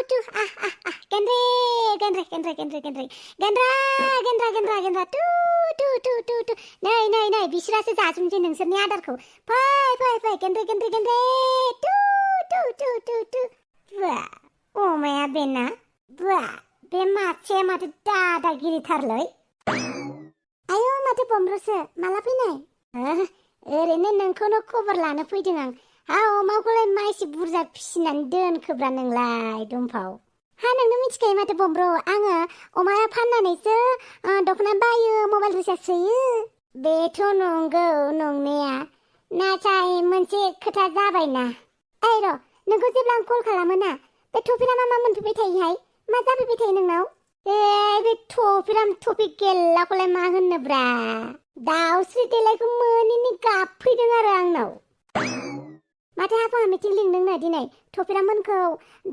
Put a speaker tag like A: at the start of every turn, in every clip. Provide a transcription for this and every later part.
A: tu Gendra tu Nay बिसोरासो जाजोबनोसै नोंसोरनि आदारखौ फै Gendra tu अमाया बेना बे मासेया माथो दादागिरिथारलै आयौ माथो बमब्रसो माला फैनाय ओरैनो नोंखौनो खबर लानो फैदों आं अमाखौलाय माइसि बुरजा फिसिनानै दोनखोब्रा नोंलाय दुमफाव नोंनो मिथिखायो माथो बमब्र आङो अमा फाननानैसो दख'ना बायो मबाइल रिचार्ज सोयो बेथ' नंगौ नंनाया नाथाय मोनसे खोथा जाबायना र' नोंखौ जेब्ला आं कल खालामो ना बे टपिरामा मा मोनफैबाय थायोहाय मा जाफैबाय थायो नोंनाव बे टपिक गेल्लाखौलाय मा होननोब्रा दाउस्रि देलायखौ मोनैनि गाबफैदों आरो आंनाव माथो हाफाङा मिटिं लिंदोंनो दिनै टपिरामोनखौ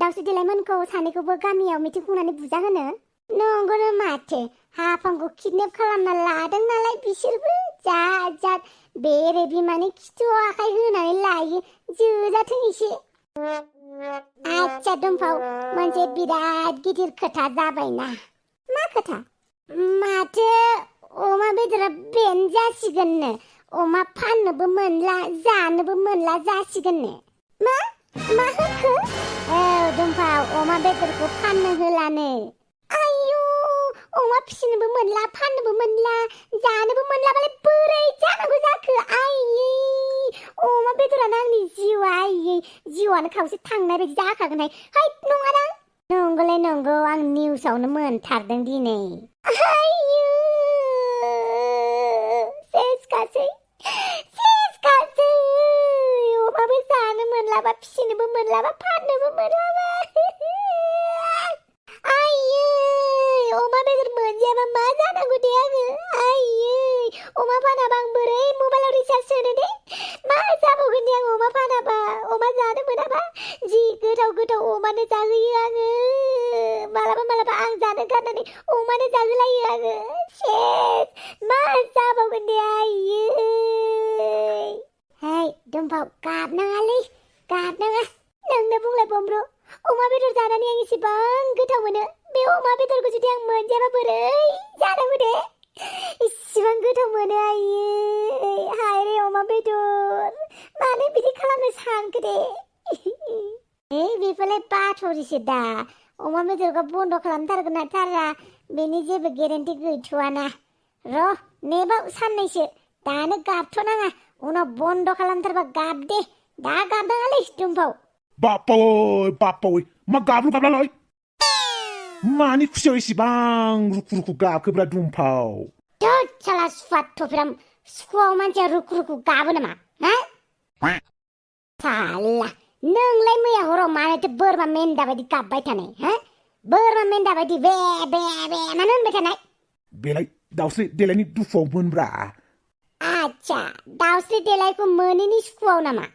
A: दाउस्रि देलायमोनखौ सानैखौबो गामियाव मिटिं खुंनानै बुजा होनो नंगौनो माथो हाफांखौ किडनेप खालामना लादों नालाय बिसोरबो जात बेरे बिमानि खिथुआव आखाइ होनानै लायो जोजाथों एसे आच्छा दुमफाव मोनसे बिराद गिदिर खोथा जाबायना मा खोथा माथो अमा बेदरा बेन जासिगोननो अमा फाननोबो मोनला जानोबो मोनला जासिगोननो मा होखो दुमफाव अमा बेदरखौ फाननो होलानो आयु अमा फिसिनोबो मोनला फाननोबो मोनला जानोबो मोनलाबालाय बोरै जानांगौ जाखो आयै अमा बेदरानो आंनि जिउआ आयै जिउआनो खावसे थांनाय बायदि जाखागोनहाय नङादां नंगौलाय नंगौ आं निउसावनो मोनथारदों दिनै आयु सेसखासै अमाबो जानो मोनलाबा फिसिनोबो मोनलाबा फाननोबो मोनलाबा आयै अमा बेदर मोनजायाबा मा जानांगौ दे आङो आयै अमा फानाबा आं बोरै मबाइलाव रिचार्ज सोनो दे मा जाबावगोन दे आं अमा फानाबा अमा जानो मोनाबा जि गोथाव अमानो जाहोयो आङो मालाबा आं जानो गारनानै अमानो जाहोलायो आङो सेस मा जाबावगोन दे आयै दुमफाव गाबनाङालै गाबनाङा नोंनो बुंलाय बमब्र अमा बेदर जानानै आं इसेबां गोथाव मोनो बे अमा बेदरखौ जुदि आं मोनजायाबा बोरै जानांगौ दे इसेबां गोथाव मोनो आयै हायरे अमा बेदर मानो बिदि खालामनो सानखो दे बेफोरलाय बाथरिसो दा अमा बेदरखौ बन्द' खालामथारगोन ना थारा बेनि जेबो गेरेन्टि गैथ'वाना र' नेबाव साननैसो दानो गाबथ'नाङा उनाव बन्द' खालामथारबा गाब दे दा गाबनाङालै दुमफाव
B: बाप्पावै मा गाबलु गाबलालाय मानि खुसियाव इसेबां रुखु गाबखोब्रा दुमफाव
A: साला सुफात टपिराम सुखुआव मानसिया रुखु गाबो नामा साला नोंलाय मैया हराव मानोथो बोरमा मेन्दा बायदि गाबबाय थानाय बोरमा मेन्दा बायदि बे मानो होनबाय थानाय
B: बेलाय दाउस्रि देलायनि दुखुआव मोनब्रा
A: आच्छा दाउस्रि देलायखौ मोनैनि सुखुआव नामा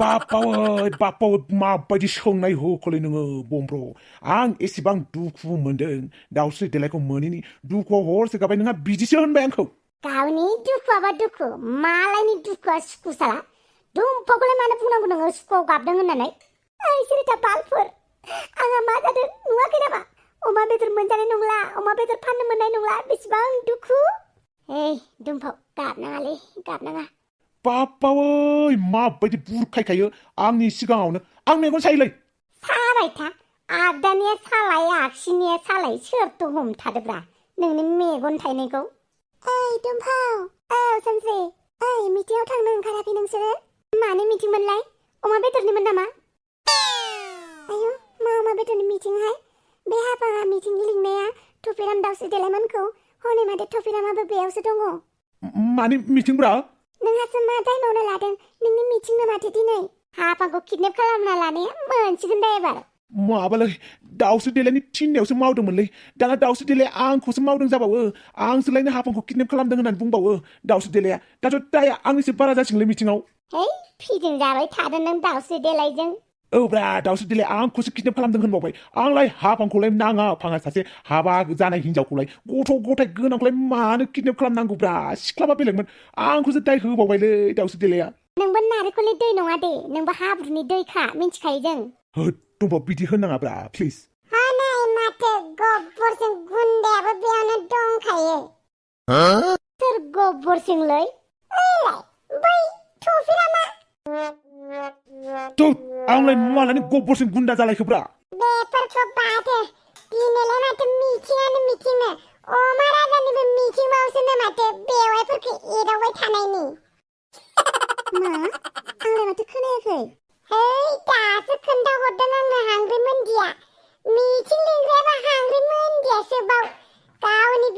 B: बाप्पावै माबायदि सोंनाय होखोलै नोङो बमब्र आं एसेबां दुखु मोनदों दाउस्रि देलायखौ मोनैनि दुखुआव हरसे गाबाय नोंहा बिदिसो होनबाय आंखौ
A: गावनि दुखुआबा दुखु मालायनि दुखुआ सुखु साला दुमफावखौलाय मानो बुंनांगौ नोङो सुखुआव गाबदों होननानै सिरिथा बालफोर आंहा मा जादों नुवाखै नामा अमा बेदर मोनजानाय नंला अमा बेदर फाननो मोननाय नंला बेसेबां दुखु दुमफाव गाबनाङालै गाबनाङा
B: बाप्पावै माबायदि बुरखायखायो आंनि सिगाङावनो आं मेगन सायोलै
A: साबाय था आगदानिया सालाय आगसिनिया सालाय सोरथ' हमथादोब्रा नोंनि मेगन थायनायखौ दुमफाव सानस्रि मिटिंआव थांनो ओंखाराखै नोंसोरो मानो मिटिं मोनलाय अमा बेदरनिमोन नामा आयु मा अमा बेदरनि मिटिंहाय बे हाफाङा मिटिं लिंनाया टपिराम दाउस्रि देलायमोनखौ हनै माथो टपिरामाबो बेयावसो दङ
B: मानि मिटिंब्रा
A: नोंहासो मा टाइमावनो लादों नोंनि मिटिंनो माथो दिनै हाफांखौ किडनेप खालामना लानाया मोनसिगोन दा एबार
B: माबालै दाउस्रि देलायनि थिननायावसो मावदोंमोनलै दाना दाउस्रि देलाया आंखौसो मावदों जाबावो आंसोलायनो हाफांखौ किडनेप खालामदों होननानै बुंबावो दाउस्रि देलाया दाथ' दाया आंनिसो बारा जासिगोनलै मिटिङाव
A: फिदिं जाबाय थादों नों दाउस्रि देलायजों
B: औब्रा दाउस्रि देलाया आंखौसो किडनेप खालामदों होनबावबाय आंलाय हाफांखौलाय नाङा फाङा सासे हाबा जानाय हिनजावखौलाय गथ' गथाय गोनांखौलाय मानो किडनेप खालामनांगौब्रा सिख्लाबा बेलेगमोन आंखौसो दाय होबावबायलै दाउस्रि देलाया
A: नोंबो नारेंखलनि दै नङा दे नोंबो हाब्रुनि दैखा मिन्थिखायो जों
B: होद dumfao बिदि होनाङाब्रा प्लिज
A: हनै माथो गब्बरजों गुन्दायाबो बेयावनो दंखायो सोर गब्बरजोंलै ओइलाय बै थफिरा मा
B: थुत आंलाय मालानि गब्बरजों गुन्दा जालायखोब्रा
A: बेफोरखौ बादो दिनैलाय माथो मिथिङानो मिथिंनो अमा राजानिबो मिथिंबावसोनो माथो बेवाइफोरखौ एदावबाय थानायनि मा आंलाय माथो खोनायाखै है दासो खोन्थाहरदों आंनो हांग्रि मोनदिया मिथिं लिंग्रायाबा हांग्रि मोनदियासो बाव गावनि